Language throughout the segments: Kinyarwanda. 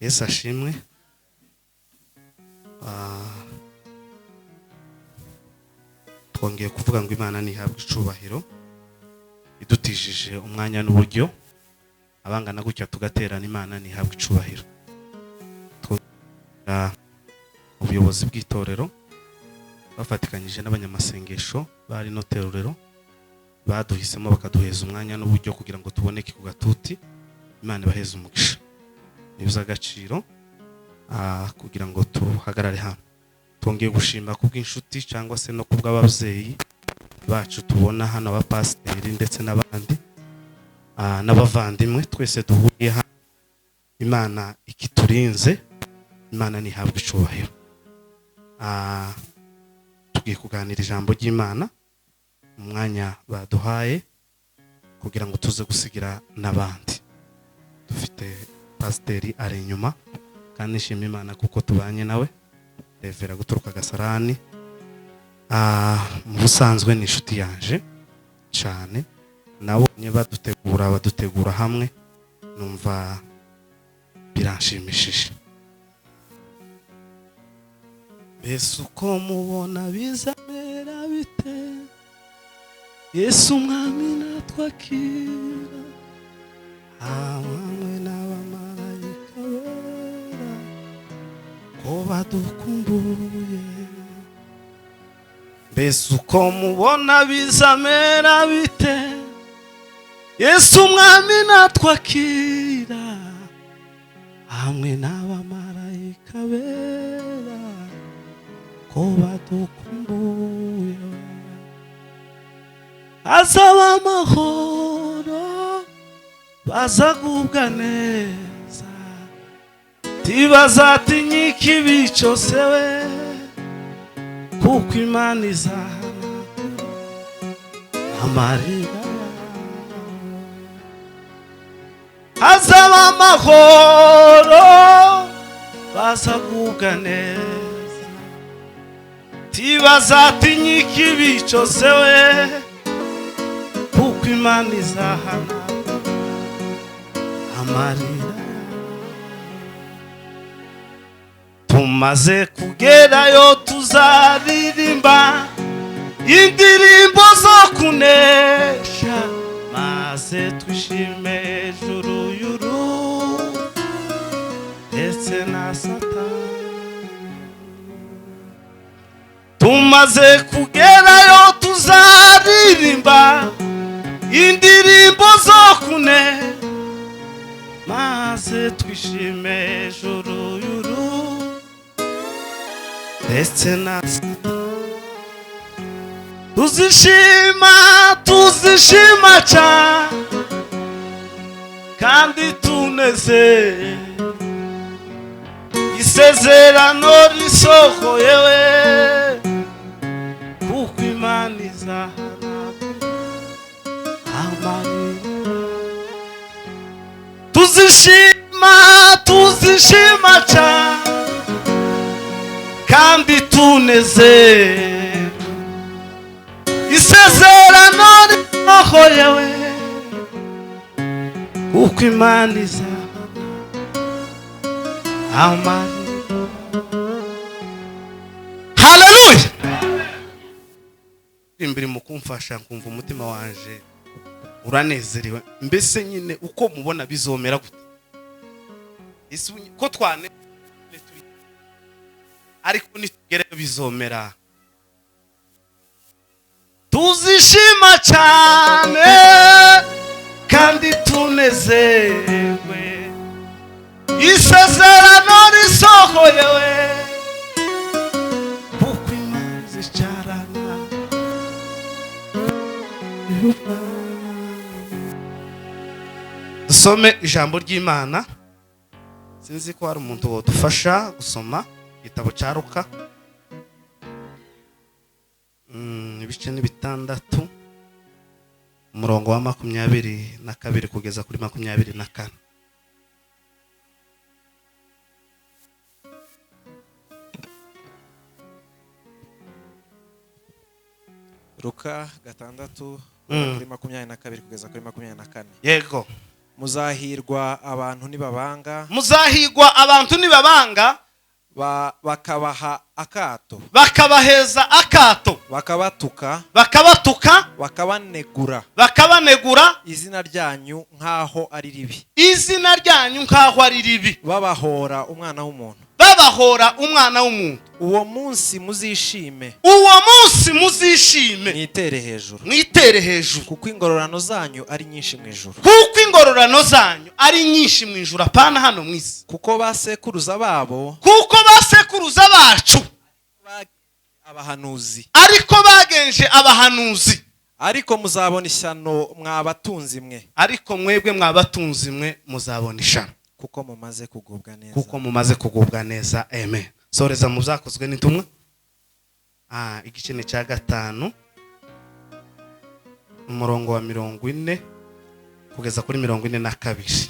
Yesu ashimwe. Twongeye kuvuga ngo Imana ntihabwe icubahiro, idutijije umwanya n'uburyo abangana gutya tugaterana. Imana ntihabwe icubahiro. Twongera ubuyobozi bw'itorero bafatikanyije n'abanyamasengesho bari no terurero baduhisemo, bakaduheza umwanya n'uburyo kugira ngo tuboneke ku gatuti. Imana ibaheze umugisha, ni iby'agaciro kugira ngo tuhagarare hano. Twongeye gushima kubw'inshuti cyangwa se no kubw'ababyeyi bacu tubona hano, abapasiteri ndetse n'abandi, n'abavandimwe twese duhuriye hano. Imana ikiturinze, Imana ntihabwe icubahiro. Tugiye kuganira ijambo ry'Imana mu mwanya baduhaye kugira ngo tuze gusigira n'abandi. Dufite pasiteri ari inyuma, kandi nshima Imana kuko tubanye nawe, revera guturuka Gasarani. Mu busanzwe ni inshuti yanje cyane, nabonye badutegura hamwe, numva biranshimishije. Mbese uko mubona bizamera bite Yesu Umwami natwakira hamwe n'abamarayika bera, ko badukumbuye? Mbese uko mubona bizamera bite Yesu Umwami natwakira hamwe n'abamarayika bera, ko badukumbuye? Azaba amahoro, bazagubwa neza, ntibazatinya ikibi cyose we, kuko Imana izahana amarira yabo. Hazaba amahoro, bazagubwa neza, ntibazatinya ikibi cyose we, kuko Imana izahana amarira. Tumaze kugerayo tuzaririmba indirimbo zo kunesha, maze twishime hejuru y'uru ndetse na Satani. Tumaze kugerayo tuzaririmba indirimbo zo kunesha, maze twishime hejuru y'uru ndetse na tuzishima, tuzishima cyane kandi tuneze isezerano risohoyewe, kuko Imana izahana amarira. Tuzishima, tuzishima cyane kandi tuneze isezerano risohoyewe, kuko Imana izahana amarira. Haleluya! Imbere mu kumfasha nkumva umutima wanje uranezerewe. Mbese nyine uko mubona bizomera gute? Ese ko twane ariko nitugereyo bizomera? Tuzishima cyane kandi tunezerwe isezerano risohoyewe, kuko Imana zicarana. Dusome ijambo ry'Imana. Sinzi ko hari umuntu wodufasha gusoma igitabo cya Luka, ibice ni 6, umurongo wa 22 kugeza kuri 24. Luka 6, kuri 22 kugeza kuri 24. Yego. Muzahirwa abantu nibabanga. Muzahigwa abantu nibabanga. Bakabaha akato. Bakabaheza akato. Bakabatuka. Bakabatuka. Bakabanegura. Bakabanegura. Izina ryanyu nkaho ari ribi. Izina ryanyu nkaho ari ribi. Babahora umwana w'umuntu. Babahora umwana w'umuntu. Uwo munsi muzishime. Uwo munsi muzishime. Mwitere hejuru. Mwitere hejuru. Kuko ingororano zanyu ari nyinshi mu ijuru. Kuko ingororano zanyu ari nyinshi mu ijuru, apana hano mu isi. Kuko basekuruza babo. Kuko basekuruza bacu. Abahanuzi. Ariko bagenje abahanuzi. Ariko muzabona ishyano mwabatunzi mwe. Ariko mwebwe mwabatunzi mwe muzabona ishyano. Kuko mumaze kugubwa neza. Kuko mumaze kugubwa neza. Amen. Soreza mu byakozwe n'intumwa. Igice ni cya 5 umurongo wa 40 kugeza kuri 42.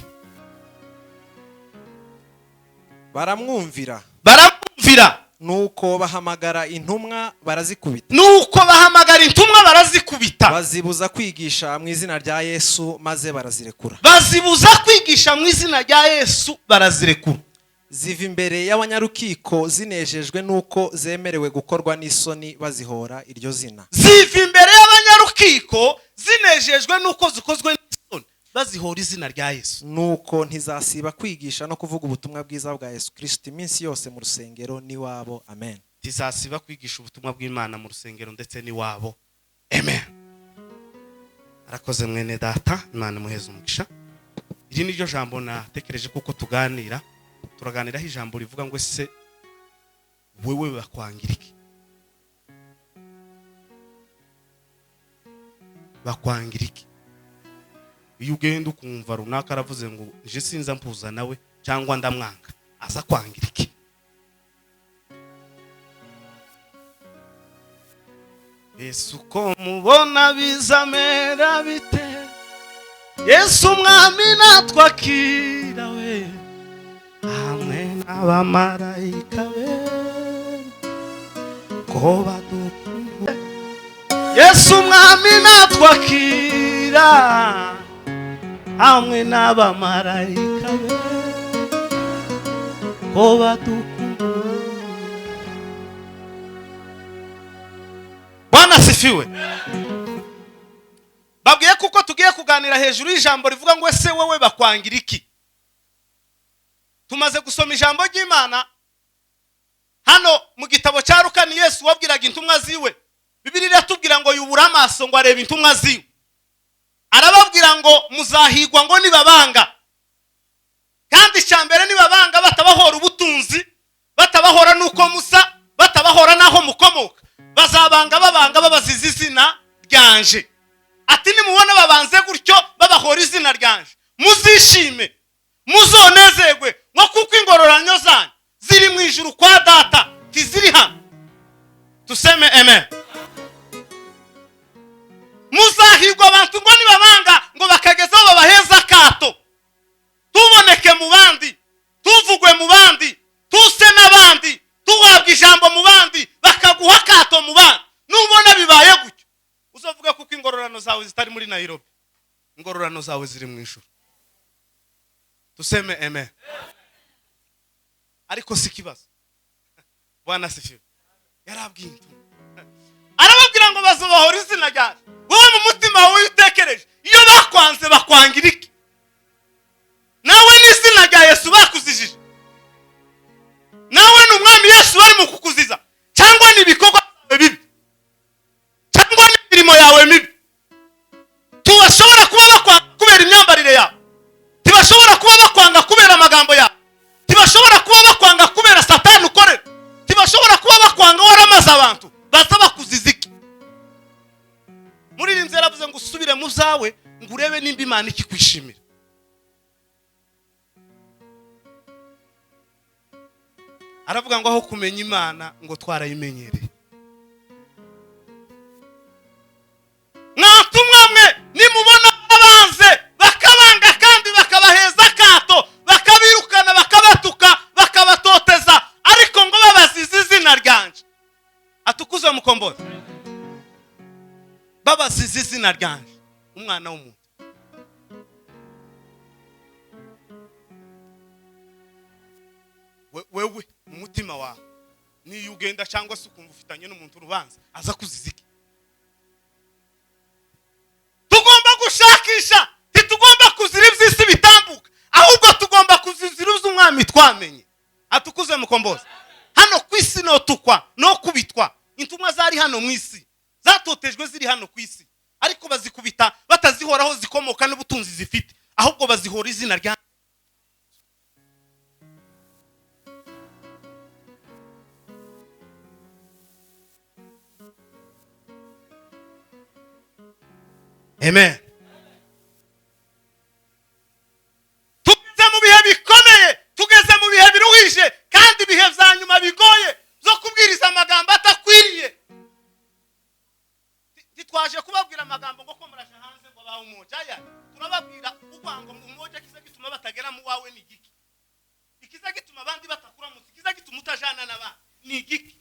Baramwumvira. Baramwumvira. Nuko bahamagara intumwa barazikubita. Nuko bahamagara intumwa barazikubita. Bazibuza kwigisha mu izina rya Yesu maze barazirekura. Bazibuza kwigisha mu izina rya Yesu barazirekura. Ziva imbere y'abanyarukiko zinejejwe nuko zemerewe gukorwa n'isoni bazihora iryo zina. Ziva imbere y'abanyarukiko zinejejwe nuko zikozwe n'isoni bazihora izina rya Yesu. Nuko ntizasiba kwigisha no kuvuga ubutumwa bwiza bwa Yesu Kristo iminsi yose mu rusengero n'iwabo. Amen. Ntizasiba kwigisha ubutumwa bw'Imana mu rusengero ndetse n'iwabo. Amen. Arakoze mwene data, Imana imuheze umugisha. Iri niryo jambo natekereje kuko tuganira. Turaganiraho ijambo rivuga ngo ese wewe bakwangira iki? Bakwangira iki? Iyo ugenda ukumva runaka aravuze ngo nje sinza mpuza nawe cyangwa ndamwanga, aza kwangira iki? Yesu ko mubona bizamera bite? Yesu umwami natwakira we hamwe n'abamarayika be ko badukunda. Yesu umwami natwakira hamwe n'abamarayika be ko badukunda. Bwana asifiwe. Babwiye kuko tugiye kuganira hejuru y'ijambo rivuga ngo ese wewe bakwangira iki? Tumaze gusoma ijambo ry'Imana hano mu gitabo cya Luka, ni Yesu wabwiraga intumwa ziwe. Bibiliya iratubwira ngo yubura amaso ngo arebe intumwa ziwe, arababwira ngo muzahigwa ngo nibabanga. Kandi icya mbere nibabanga batabahora ubutunzi, batabahora nuko musa, batabahora naho mukomoka, bazabanga babanga babaziza izina ryanje. Ati nimubona babanze gutyo babahora izina ryanje, muzishime muzonezerwe ngo kuko ingororano zanyu ziri mu ijuru kwa data, tiziri hano. Tuseme amen. Muzahigwa abantu ngo nibabanga ngo bakagezaho babaheza akato, tuboneke mu bandi, tuvugwe mu bandi, tuse n'abandi, tuhabwa ijambo mu bandi, bakaguha akato mu bandi. Nubona bibaye gutyo uzovuga kuko ingororano zawe zitari muri Nairobi, ingororano zawe ziri mu ijuru. Tuseme amen. Ariko si kibazo. Bwana asifiwe. Yarabwiye intumwa, arababwira ngo bazobahora izina ryaje. Wowe mu mutima wawe utekereje, iyo bakwanze bakwangira iki? Nawe n'izina rya Yesu bakuzijije, nawe ni umwami Yesu bari mu kukuziza, cyangwa ni ibikorwa byawe bibi, cyangwa ni imirimo yawe mibi. Tubashobora kuba bakwanga kubera imyambarire yawe, tibashobora kuba bakwanga kubera amagambo yawe, tibashobora kuba bakwanga kubera Satani ukorera, tibashobora kuba bakwanga waramaze abantu baza bakuziza iki? Muri iri nzira yaravuze ngo usubire mu zawe ngo urebe nimba Imana ikikwishimira. Aravuga ngo aho kumenya Imana ngo twarayimenyereye. Mwatumwa mwe nimubona abanze bakabanga kandi bakabaheza akato, bakabirukana, bakabatuka, bakabatoteza, ariko ngo babazize izina ryanje. Atukuze mukombozi. Babazize izina ryanje, umwana w'umuntu. Mutima wawe niyo ugenda cyangwa se ukumva ufitanye n'umuntu urubanza, aza kuziza iki? Tugomba gushakisha, ntitugomba kuzira iby'isi bitambuka, ahubwo tugomba kuzizira iby'umwami twamenye. Atukuze mukombozi. Hano ku isi notukwa no kubitwa. Intumwa zari hano mu isi zatotejwe ziri hano ku isi, ariko bazikubita batazihoraho zikomoka n'ubutunzi zifite, ahubwo bazihora izina rya. Amen. Tugeze mu bihe bikomeye, tugeze mu bihe biruhije, kandi ibihe vya nyuma bigoye byo kubwiriza amagambo atakwiriye. Ntitwaje kubabwira amagambo ngo ko muraje hanze ngo baha umoja aya. Turababwira urwango mu umoja kiza gituma batagera mu wawe ni igiki? Ikiza gituma abandi batakuramutsa, ikiza gituma utajana n'abandi ni igiki?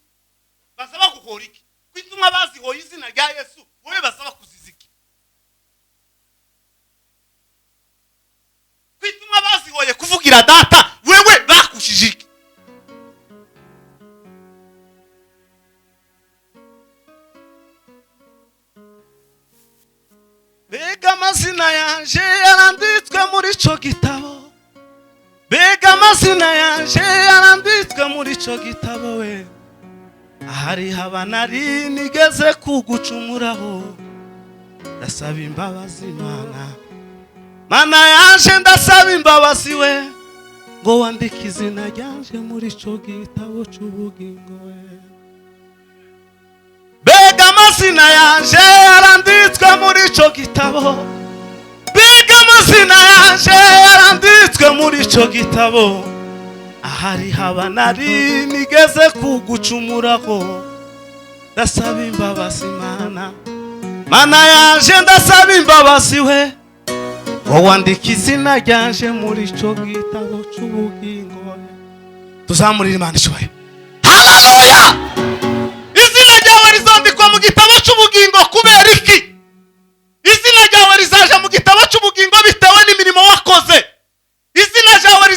Baza baguhora iki? Kwituma bazihoye izina rya Yesu, wowe baza bakuziza iki? Kwituma bazihoye kuvugira data, wewe bakushije iki? Bega amazina yanje yaranditswe muri ico gitabo, bega amazina yanje yaranditswe muri ico gitabo we, ahari haba nari nigeze kugucumuraho, ndasaba imbabazi Mana, Mana yanje ndasaba imbabazi we, ngo wandike izina ryanje muri ico gitabo c'ubugingo we. Bega amazina yanje yaranditswe muri ico gitabo, bega amazina yanje yaranditswe muri ico gitabo, ahari haba nari nigeze kugucumuraho, ndasaba imbabazi Mana, Mana yanje ndasaba imbabazi we, ngo wandike izina ryanje muri ico gitabo c'ubugingo we. Tuzamurire Imana icyubahiro. Haleluya! Izina ryawe rizandikwa mu gitabo cy'ubugingo kubera iki? Izina ryawe rizaja mu gitabo cy'ubugingo bitewe n'imirimo wakoze. Izina ryawe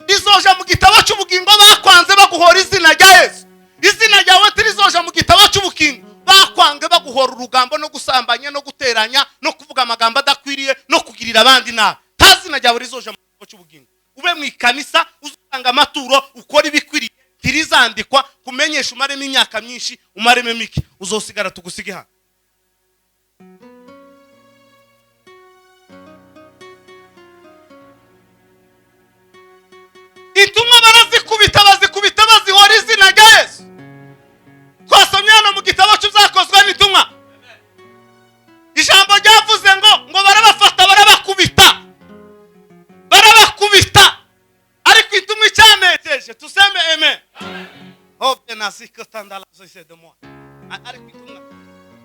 rizoja mu gitabo cy'ubugingo bakwanze baguhora izina rya Yesu. Izina ryawe tirizoja mu gitabo cy'ubugingo bakwange baguhora urugambo no gusambanya no guteranya no kuvuga amagambo adakwiriye no kugirira abandi nabi. Ta zina ryawe rizoja mu gitabo cy'ubugingo. Ube mu ikanisa uzutanga amaturo ukora ibikwiriye, tirizandikwa kumenyesha umaremo imyaka myinshi umaremo mike, uzosigara tugusige hano. Intumwa barazikubita bazikubita bazihora izina rya Yesu. Twasomye hano mu gitabo cy'ibyakozwe n'intumwa, ijambo ryavuze ngo barabafata barabakubita barabakubita, ariko intumwa icyanejeje tuseme amen. Oh bien de moi. Ariko intumwa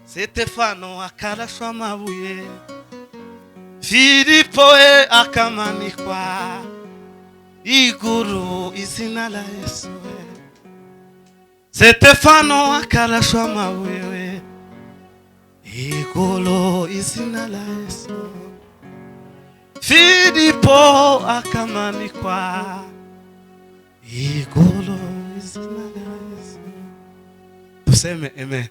Stefano akarashwa amabuye, Filipo we akamanikwa iguru izina la Yesu we. Stefano akarashwa amabuye we, iguru izina la Yesu. Filipo akamanikwa iguru izina la Yesu. Tuseme amen.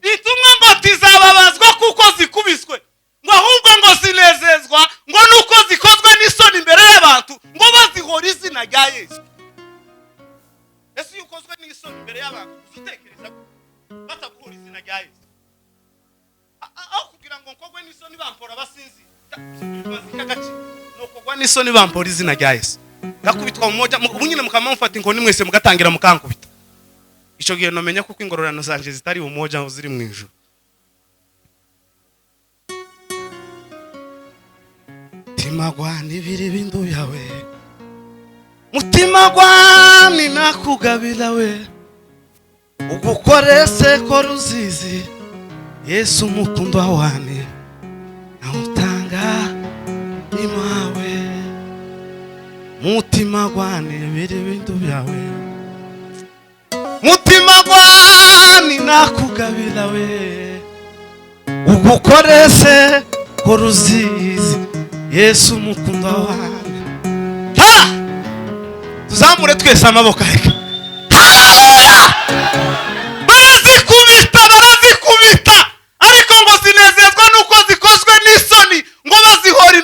Intumwa ngo tizababazwa kuko zikubiswe, ngo ahubwo ngo zinezezwa ngo nuko zikozwe n'isoni imbere y'abantu, ngo bazihora izina rya Yesu. Ese iyo ukozwe n'isoni imbere y'abantu uzutekereza ko bataguhora izina rya Yesu? Aho kugira ngo nkogwe n'isoni bampora basinzi bazikagaci, nokogwa n'isoni bampora izina rya Yesu, gakubitwa mu moja ubu nyine mukama mufata inkoni mwese mugatangira mukankubita. Ico gihe nomenya kuko ingororano zanje zitari umoja aho ziri mu ijuru. Mutima gwani biri bindu yawe, mutima gwani nakugabira we, ugukorese ko ruzizi, Yesu mukundwa wani nawutanga imawe. Mutima gwani biri bindu byawe, mutima gwani nakugabira we, ugukorese ko ruzizi, Yesu mukundwa wani. Ha! Tuzamure. Twese amaboko aheka. Haleluya! Barazikubita, barazikubita, ariko ngo zinezezwa nuko zikozwe n'isoni, ngo bazihora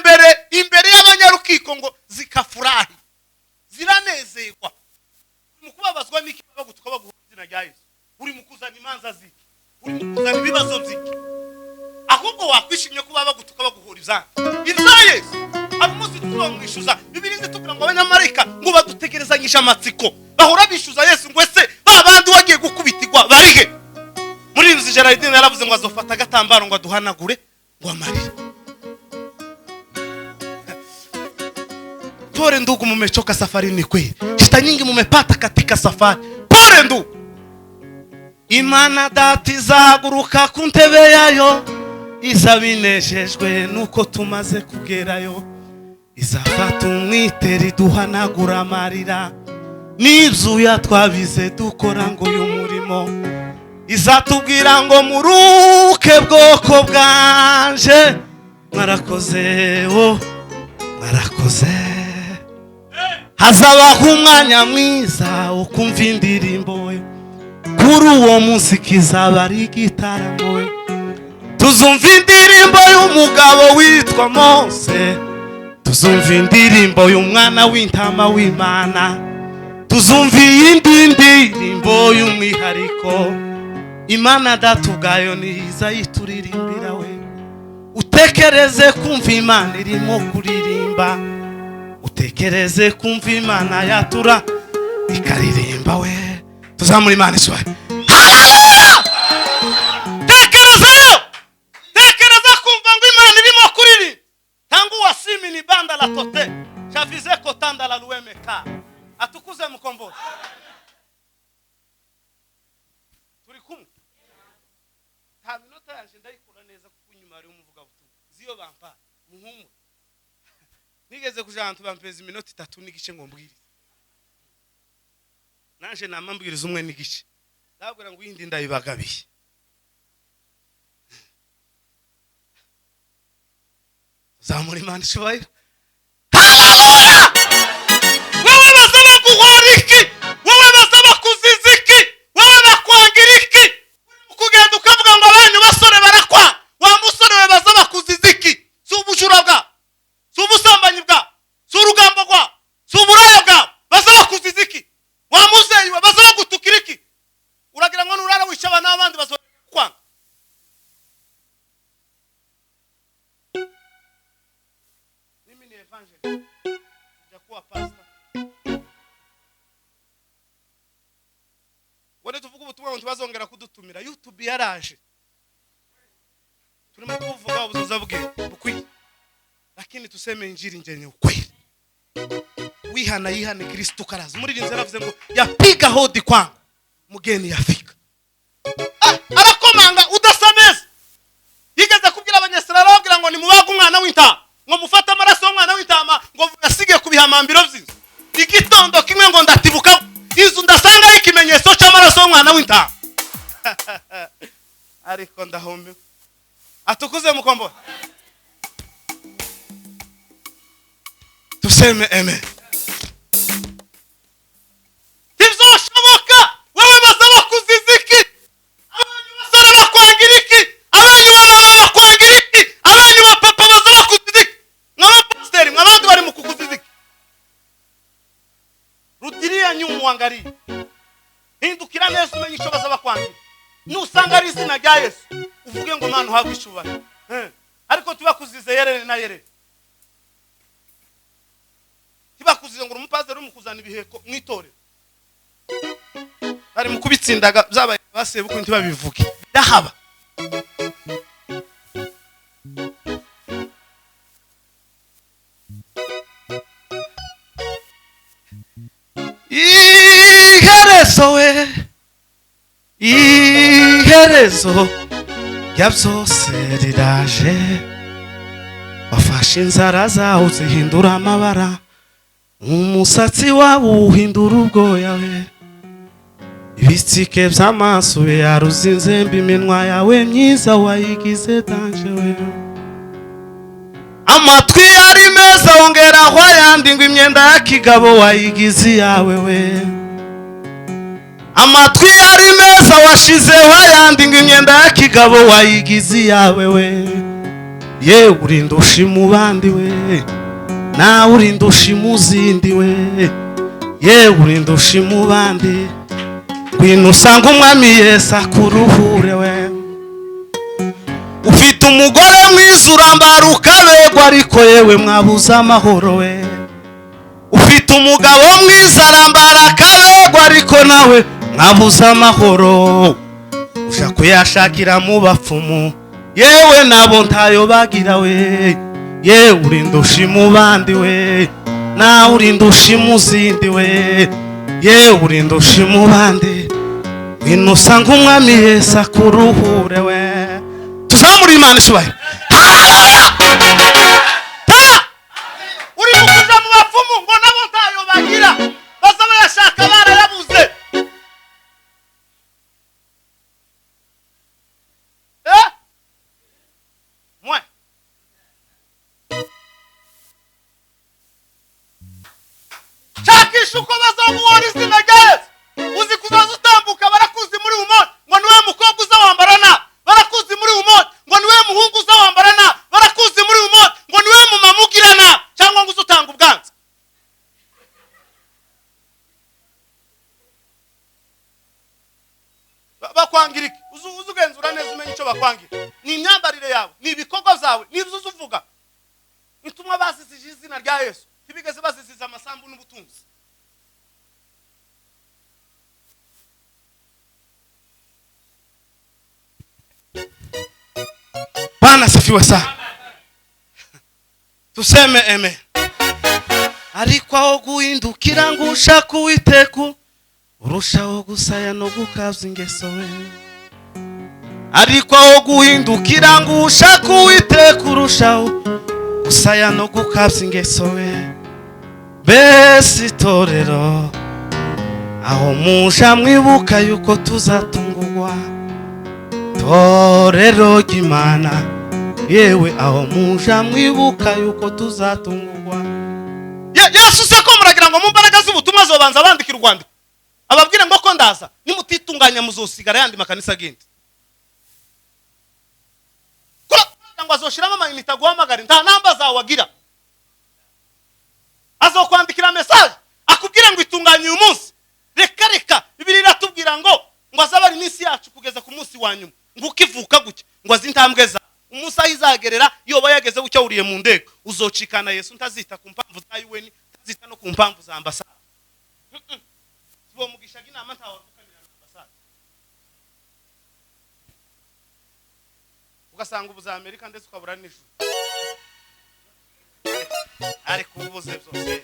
imbere y'abanyarukiko, ngo zikafurahi, ziranezerwa. Mu kubabazwa n'iki? Bagutuka, baguha izina rya Yesu. Uri mu kuzana imanza ziki? Uri mu kuzana ibibazo byiki? Ahubwo wakwishimye kuba bagutuka, baguhora ibyanyu, ibya Yesu. Abo munsi tuzamwishyuza. Bibiliya itubwira ngo abanyamarayika ngo badutegerezanyije amatsiko, bahora bishyuza Yesu ngo: "Ese ba bandi wagiye gukubitirwa barihe?" Muri inzu Gerardine yaravuze ngo azofata agatambaro ngo aduhanagure ngo amarire. Pole ndugu, mumechoka safarini kweli, shida nyingi mumepata katika safari. Pole ndugu. Imana Data izahaguruka ku ntebe yayo, izabinejejwe nuko tumaze kugerayo. Izafata umwitero iduhanagura amarira n'ibyuya twabize dukora ngo uyu murimo. Izatubwira ngo: "Muruke bwoko bwanje, mwarakoze, wo mwarakoze." Hazabaho umwanya mwiza wo kumva indirimbo we. Kuri uwo munsi kizaba ari igitaramo we. Tuzumva indirimbo y'umugabo witwa Mose, tuzumva indirimbo y'umwana w'intama w'Imana, tuzumva iyindi ndirimbo y'umwihariko. Imana Data ubwayo niza yituririmbira we. Utekereze kumva Imana irimo kuririmba, utekereze kumva Imana yatura ikaririmba we. Tuzamura Imana iswaye. Haleluya! Tekerezayo, tekereza kumva ngo Imana irimo kuririmba. Tangu wasimi ni banda la tote chavize kotanda la luemeka. Atukuze Mkombozi. Turi kumwe. Nta minota yanje ndayikura neza, kuko inyuma hari umuvugabutumwa ziyo bampa muhumure. Nigeze kuja ahantu bampeza iminota 3.5 ngo mbwirize, nanje nama mbwiriza 1.5, ndababwira ngo iyindi ndayibagabiye. Zamura Imana ishobora. Haleluya! Wowe basaba guhora iki? Wowe basaba kuziza iki? Wowe bakwangira iki? Kugenda ukavuga ngo abanyu basore barakwanga, wa musore we, basaba kuziza iki? Si ubujura bwabo, si ubusambanyi bwabo, si urugambo rwabo, si uburaya bwabo, basaba kuziza iki? Wa muzeyi we, basaba gutukira iki? Uragira ngo nurara wica abana n'abandi basaba kwanga? Mimi ni evangelist, sijakuwa pastor. Wone tuvuga ubutumwa ngo ntibazongera kudutumira. YouTube yaraje, turimo kuvuga ubuzoza bwe bukwiye, lakini tuseme injiri njenye ukweli. Wihana yihane, Kristo karaza. Umuririmbyi yaravuze ngo: "Yapiga hodi kwangu, mugeni yafika." Ah, arakomanga udasa neza. Yigeze kubwira Abanyesirayeli, arababwira ngo nimubage umwana w'intama, ngo mufate amaraso y'umwana w'intama, ngo muyasige ku bihamambiro by'inzu. Igitondo kimwe ngo ndatibuka inzu, ndasangaho ikimenyetso cy'amaraso y'umwana w'intama, ariko ndahumiwe. Atukuze Mukombozi. Tuseme amen. Ntibizoshoboka. Wowe basaba kuziza iki? Abanyu basore bakwangira iki? Abanyu bamama bakwangira iki? Abanyu ba papa basaba kuziza iki? Mw'abapasiteri, mw'abandi bari mu kukuziza iki? Rudiria nyuma, uangalie, hindukira neza, umenye icyo basaba kwangira. Nusanga ari izina rya Yesu, uvuge ngo: "Mana, uhabwe icyubahiro." Ariko tubakuzize yerere na yerere, ntibakuzize ngo uri umupasiteri uri mu kuzana ibiheko mu itorero, bari mu kubitsindaga byabaye basebukwe, ntibabivuge, birahaba. Iherezo we, iherezo rya byose riraje. Wafashe inzara zawe uzihindura amabara, umusatsi wawe uwuhindura ubwoya we, ibitsike by'amaso yaruze inzembe, iminwa yawe myiza wayigize danger we. Amatwi yari meza wongeraho ayandi ngo imyenda ya kigabo wayigize iyawe we. Amatwi yari meza washizeho ayandi ngo imyenda ya kigabo wayigize iyawe we. Ye urinda ushima bandi we, nawe urinda ushima uzindi we. Ye urinda ushima bandi, ngwino usanga umwami Yesu akuruhure we. Ufite umugore mwiza urambara ukabegwa ariko yewe mwabuze amahoro we. Ufite umugabo mwiza arambara akabegwa ariko nawe mwabuze amahoro. Uja kuyashakira mu bapfumu, yewe nabo ntayo bagira we. Ye urinda ushima bandi we, nawe urinda ushima uzindi we. Ye urinda ushima bandi, ngwino usanga umwami Yesu akuruhure we. Tuzamura Imana ishubaye. Haleluya! Ta! Uri mukuja mu bapfumu ngo nabo ntayo bagira, baza bayashaka barayabuze. Mwe. Shakisha uko bazamuhora izina rya Yesu. Uzi kuzaza utambuka barakuzi muri umoni ngo niwe mukobwa uza wambara na, barakuzi muri umoni ngo niwe muhungu uza wambara na, barakuzi muri umoni ngo niwe mumama ugira na, cyangwa ngo uzutanga ubwanza. Bakwangira iki? Uzugenzura neza umenye icyo bakwangira. Ni imyambarire yawe, ni ibikorwa byawe, ni ibyo uzuvuga. Intumwa bazizije izina rya Yesu, ntibigeze baziziza amasambu n'ubutunzi. Bwana asifiwe sana. Tuseme amen. Ariko aho guhindukira ngo ushake Uwiteka, urushaho gusaya no gukaza ingeso we. Ariko aho guhindukira ngo ushake Uwiteka, urushaho gusaya no gukaza ingeso we. Mbese itorero aho muja mwibuka yuko tuzatungurwa. Torero ry'Imana, yewe aho muja mwibuka yuko tuzatungurwa. Yesu se ko muragira ngo mu mbaraga z'ubutumwa zobanza bandikira urwandiko ababwire ngo ko ndaza, nimutitunganya muzosigara yandi makanisa agenda. Kugira ngo azoshiramo amayinite aguhamagare, nta namba zawe agira. Azokwandikira message akubwire ngo itunganye uyu munsi. Reka reka, Bibiliya iratubwira ngo azaba ari iminsi yacu kugeza ku munsi wa nyuma. Ngo ukivuka gutya ngo azi intambwe za umunsi aho izagerera, yoba yageze gutya wuriye mu ndege, uzocikana Yesu ntazita ku mpamvu za UN, ntazita no ku mpamvu za ambasade. Tubomugishaga inama ntawavukanira na ambasade. Ugasanga ubu za Amerika ndetse ukabura n'ijuru. Ariko ubuze byose.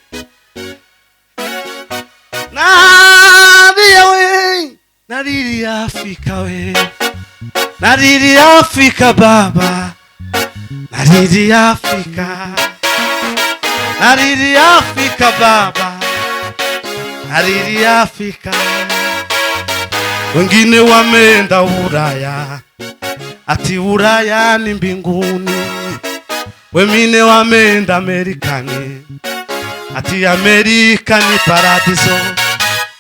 Nariya we, naririya Afrika we, naririya Afrika baba, naririya Afrika, naririya Afrika baba, naririya Afrika. Wengine wameenda Ulaya, ati Ulaya ni mbinguni. Wengine wameenda Amerikani, ati Amerika ni paradiso.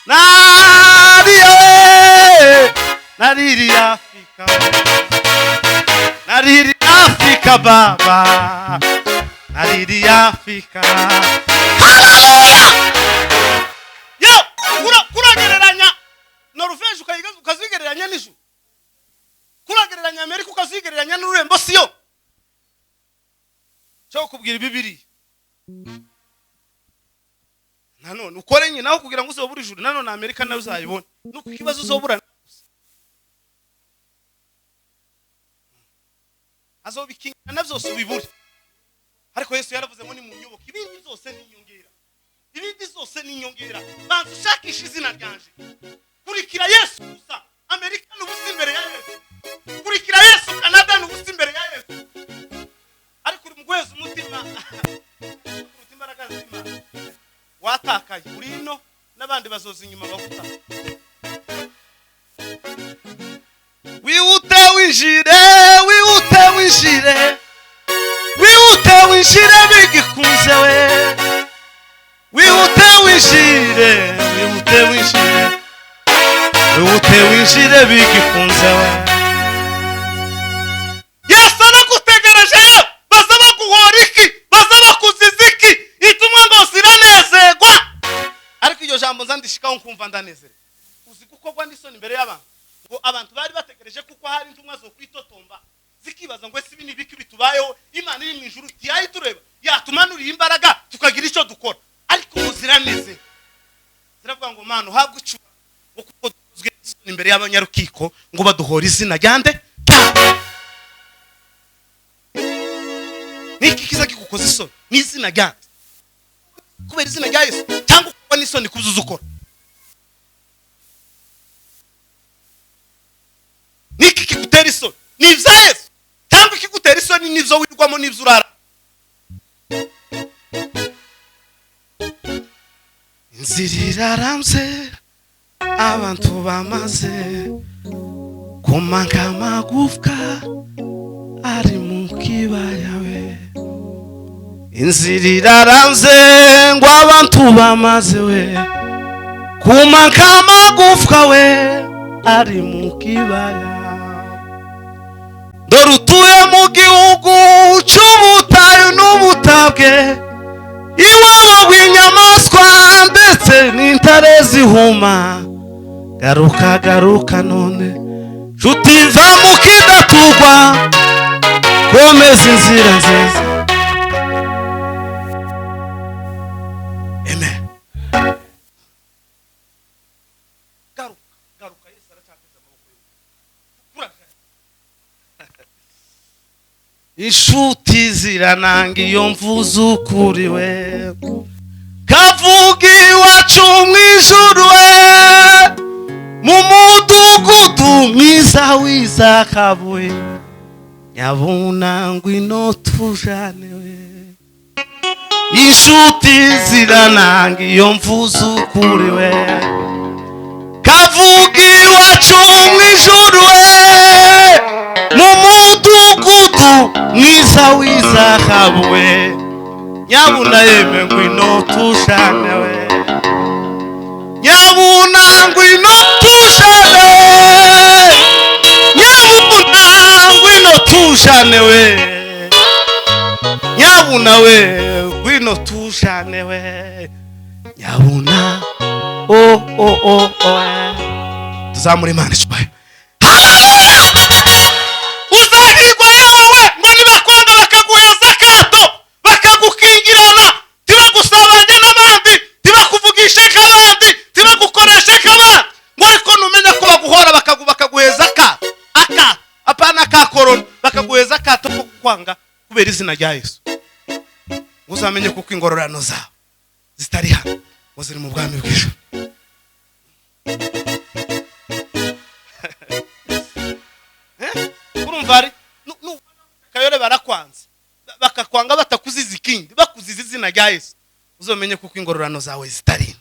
Nariya we, naririya Afrika, naririya Afrika baba, naririya Afrika. Haleluya! Yo, kuragereranya Norvege ukazigereranya n'ijuru, kuragereranya Amerika ukazigereranya n'ururembo siyo. Cyo kubwira Bibiliya nanone ukore nyine naho kugira ngo uzobure ijuru, nanone Amerika nayo uzayibona. Nuko ikibazo uzobura azobikingana byose ubibure. Ariko Yesu yaravuze ngo ni mu nyoboke, ibindi byose ni inyongera, ibindi byose ni inyongera. Banza ushakisha izina ryanje, kurikira Yesu gusa. Amerika n'ubusa imbere ya Yesu, kurikira Yesu. Canada n'ubusa imbere ya Yesu. Ariko uri mu guheza umutima uruta imbaraga z'Imana, watakaye uri ino n'abandi bazoza inyuma baguta. Wihute winjire, wihute winjire, wihute winjire. winjire bigikunze we, wihute winjire, wihute winjire, wihute winjire bigikunze we. Yesu aragutegereje, baza baguhora iki, baza bakuziza iki, itumwa ngo ziranezerwa. Ariko iryo jambo nzandishikaho nkumva ndanezerewe. Uzi gukorwa n'isoni imbere y'abantu, ngo abantu bari bategereje kuko hari intumwa zo kwitotomba zikibaza ngo ese ibi ni ibiki bitubayeho, Imana iri mu ijuru tiyayitureba, yatumanuriye imbaraga tukagira icyo dukora. Ariko ngo ziranezerwa, ziravuga ngo Mana uhabwe icyubahiro, ngo kuko dukozwe n'isoni imbere y'abanyarukiko ngo baduhora izina ryande. Niki kiza kigukoza isoni? Ni izina ryande, kubera izina rya Yesu, cyangwa ukora n'isoni kuzuza ukora? Niki kigutera isoni? Ni ibya Yesu, cyangwa ikigutera isoni n'ibyo wirwamo n'ibyo urara? Inzira irarambye, abantu bamaze kumanga amagufwa ari mu kibaya we. Inzira irarambye ngo abantu bamaze we kumanga amagufwa we ari mu kibaya. Dore utuye mu gihugu cy'ubutayu n'ubutabwe, iwabo w'inyamaswa ndetse n'intare zihuma. Garuka garuka none nshuti va mu kidatugwa, komeza inzira nziza. Amen. Garuka garuka, Yesu aracyateze amaboko ye. Inshuti zirananga iyo mvuze ukuri we, kavuga iwacu mu ijuru we, mu mudugudu mwiza w'izakabuye, nyabuna ngwino tujane we. Inshuti zirananga iyo mvuze ukuri we, kavuga iwacu mu ijuru we, mu mudugudu mwiza w'izahabu we, nyabuna yeme ngwino tujane we, nyabuna ngwino tujane, nyabuna ngwino tujane we, nyabuna we ngwino tujane we, nyabuna o o o o. Tuzamure Imana icyubahiro. Uzahirwa yewe ngo nibakwanga bakaguheza akato, bakagukingirana, tibagusabanye n'abandi, tibakuvugishe nk'abandi, tibagukoreshe nk'abandi, ngo ariko numenya ko baguhora bakaguheza akato, akato apana ka korona, bakaguheza akato ko kukwanga kubera izina rya Yesu. Uzamenye kuko ingororano zawe zitari hano, ngo ziri mu bwami bw'ijuru. Urumva ari kayore barakwanze, bakakwanga batakuziza ikindi, bakuziza izina rya Yesu. Uzomenye kuko ingororano zawe zitari,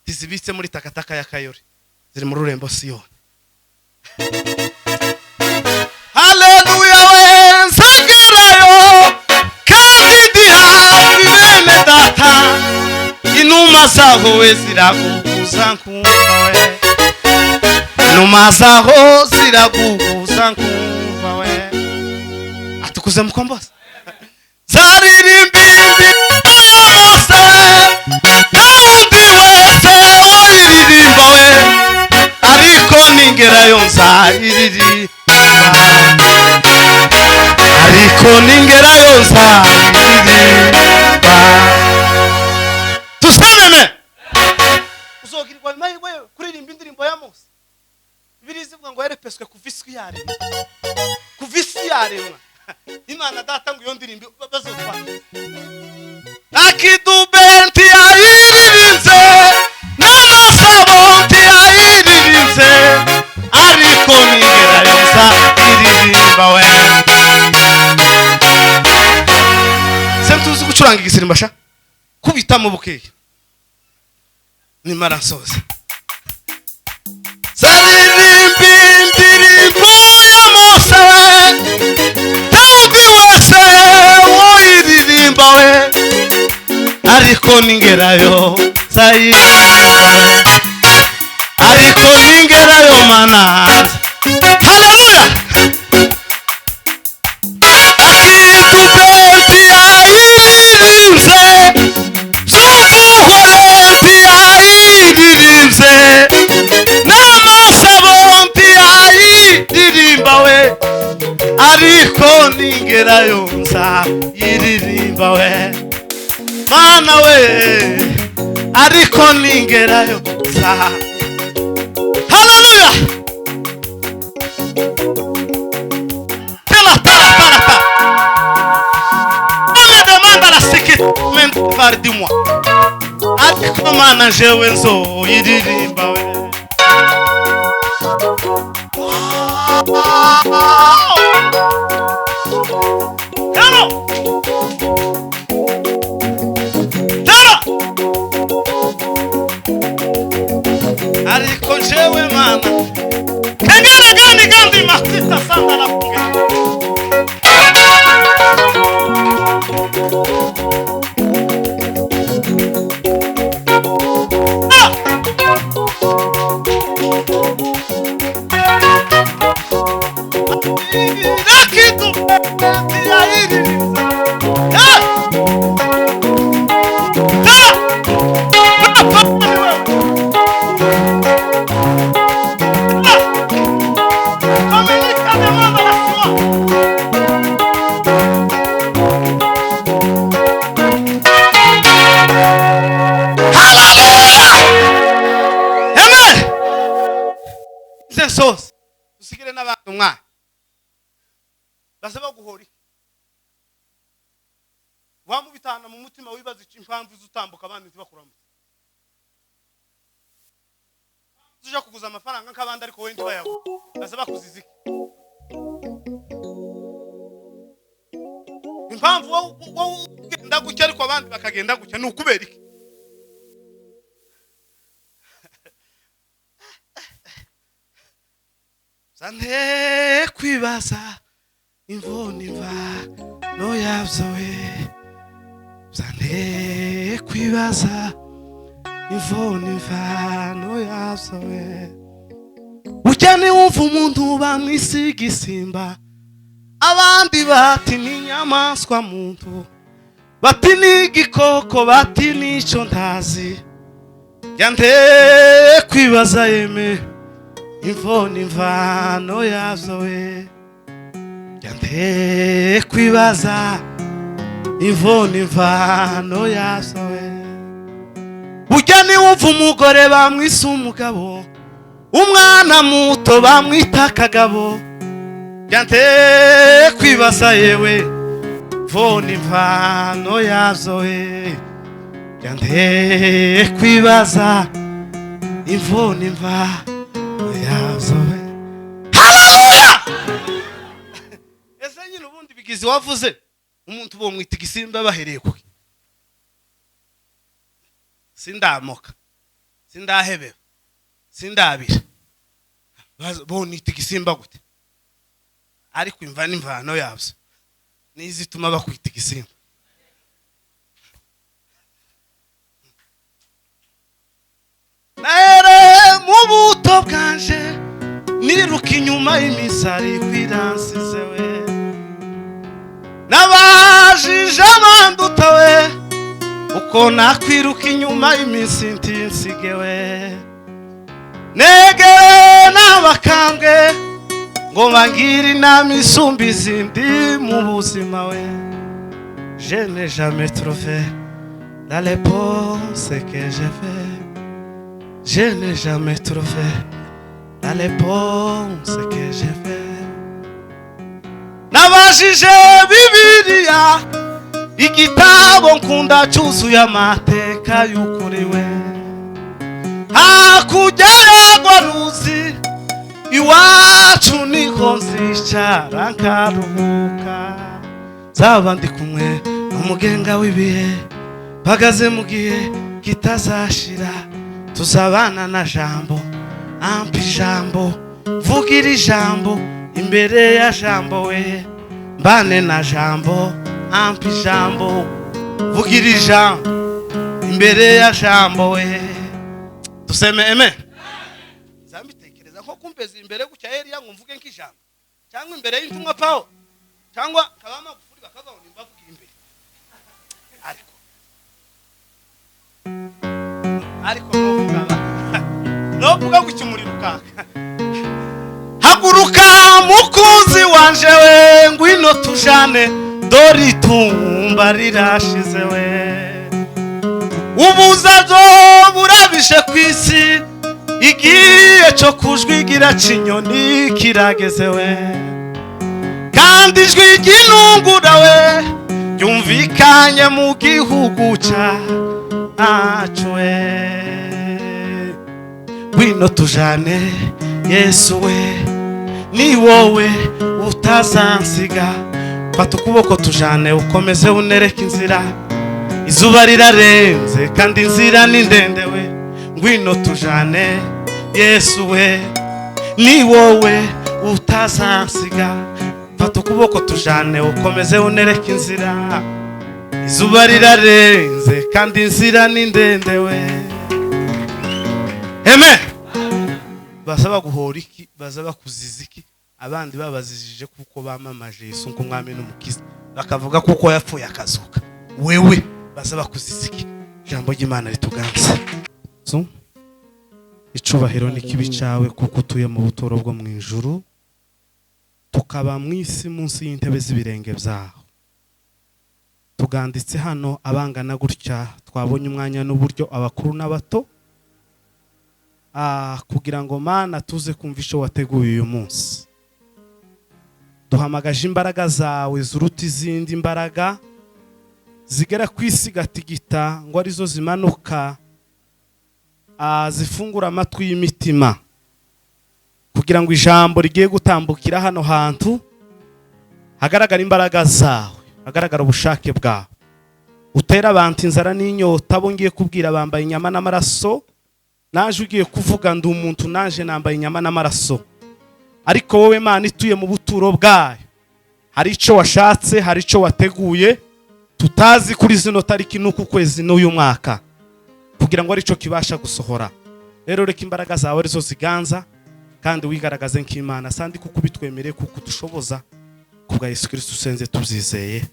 tizibitse muri takataka ya kayore, ziri mu rurembo Siyoni. Haleluya we, nzagerayo kandi ndi hafi bene data, inuma zaho we ziraguguza nkumva we, inuma zaho ziraguguza nkumva we. Atukuze mukombozi. Zaririmba indirimbo ya Mose, ntawundi wese wayiririmba we, ariko ningerayo nzayiririmba, ariko ningerayo nzayiririmba. Tusememe. Uzogirirwa amahirwe kuririmba indirimbo ya Mose. Bibiliya ivuga ngo yarepeswe kuva isi yaremwa, kuva isi yaremwa. Imana data ngo iyo ndirimbo bazotwa. Nakidube ntiyayiririnze, n'amasabo ntiyayiririnze, ariko ningerayo nzayiririmba we. Se ntuzi gucuranga igisimba sha? Kubita mu bukeya. Nimara nsoza. Zaririmba indirimbo ya Mose, Dawudi wese woyiririmba we, ariko ningerayo nzayiririmba we, ariko ningerayo mana. Haleluya. Akidubenti ayiririmze, byumvuhorenti ayiririmze, n'amasabonti ayiririmba we, ariko ningerayo nzayiririmba we, mana we, ariko ningerayo nza. Haleluya. Tela tala tala tala. On me demande la sécurité par du mois. Ariko mana jewe nzoyiririmba we. Hello. Tela. Ariko jewe mana. Kengere gani gandi matita sanda la punge. Usigire n'abantu mwa basaba guhora wamubitana mu mutima wibaza impamvu zutambuka abandi ntibakuramutse, uja kuguza amafaranga nk'abandi ariko wowe ntibayaguha, basaba kuzizika impamvu wowe ugenda gutya ariko abandi bakagenda gutya ni ukubera iki? Zante kwibaza imvune imva no yavyo we, zante kwibaza imvune imva no yavyo we. Burya niwumva umuntu bamwisiga isimba, abandi bati ni inyamaswa muntu, bati ni igikoko, bati nico ntazi. Yante kwibaza yeme imvune imvano yavyo we, yante kwibaza imvune imvano yavyo we. Burya niwumva umugore bamwise umugabo, umwana muto bamwita akagabo, yante kwibaza yewe imvune imvano yavyo we, yante kwibaza imvune imvano yavyo we. Haleluya. Ese nyine ubundi bigizi wavuze umuntu bomwita igisimba bahereye kuki? Sindamoka, sindahebeba, sindabira, bonita igisimba gute? Ariko imva n'imvano yavyo nizituma bakwita igisimba. Nahere mu buto bwanje niruka inyuma y'imisari kwiransize we, nabajije abanduta we, uko nakwiruka inyuma y'iminsi ntinsige we, negere n'abakambwe ngo bangire inama isumba izindi mu buzima we. Je n'ai jamais trouvé la réponse que j'ai fait. Je n'ai jamais trouvé la réponse que j'ai fait. Nabajije Bibiliya igitabo nkunda cyuzuye amateka y'ukuri we, hakurya yarwo ruzi iwacu niho nzicara nkaruhuka, nzaba ndi kumwe n'umugenga w'ibihe, mpagaze mu gihe kitazashira, tuzabana na jambo, ampa ijambo, vugira ijambo imbere ya jambo we, mbane na jambo, ampa ijambo, Vugira ijambo imbere ya jambo we. Tuseme amen. Zambitekereza nko kumpeza imbere gutya Eliya ngo mvuge nk'ijambo, cyangwa imbere y'intumwa Paulo, cyangwa kaba Magufuli bakavuga ngo nimbavugira imbere. Ariko novuga gutya umuriro ukaka. Haguruka mukunzi wanje we, ngwino tujane, dore itumba rirashize we. Ubuzazo burabije ku isi, igihe cyo kujwigira cinyoni kirageze we. Kandi ijwi ry'intungura we ryumvikanye mu gihugu cyacu we. Ngwino tujane Yesu we, ni wowe utazansiga. Fata ukuboko tujane, ukomeze unereke inzira. Izuba rirarenze kandi inzira ni ndende we. Ngwino tujane Yesu we, ni wowe utazansiga. Fata ukuboko tujane, ukomeze unereke inzira. Izuba rirarenze kandi inzira ni ndende we. Amen. Basaba guhora iki, basaba kuziza iki, abandi babazijije kuko bamamaje Yesu nk'umwami n'umukiza, bakavuga kuko yapfuye akazuka. Wewe basaba kuziza iki? Ijambo ry'Imana rituganze. Icubahiro ni kibi cyawe kuko utuye mu buturo bwo mu ijuru, tukaba mu isi munsi y'intebe z'ibirenge byawe. Tuganditse hano abangana gutya, twabonye umwanya n'uburyo, abakuru n'abato, kugira ngo Mana tuze kumva icyo wateguye uyu munsi. Duhamagaje imbaraga zawe zuruta izindi mbaraga zigera ku isi gatigita, ngo arizo zimanuka zifungura amatwi y'imitima, kugira ngo ijambo rigiye gutambukira hano hantu hagaragara imbaraga zawe, hagaragara ubushake bwawe. Utera abantu inzara n'inyota, bo ngiye kubwira bambaye inyama n'amaraso. Naje ugiye kuvuga ndi umuntu, naje nambaye inyama n'amaraso. Ariko wowe Mana ituye mu buturo bwayo, hari icyo washatse, hari icyo wateguye tutazi kuri zino tariki n'uku kwezi n'uyu mwaka, kugira ngo aricyo kibasha gusohora. Rero reka imbaraga zawe arizo ziganza, kandi wigaragaze nk'Imana sandi, kuko ubitwemereye, kuko udushoboza. Kubwa Yesu Kristo usenze tubyizeye.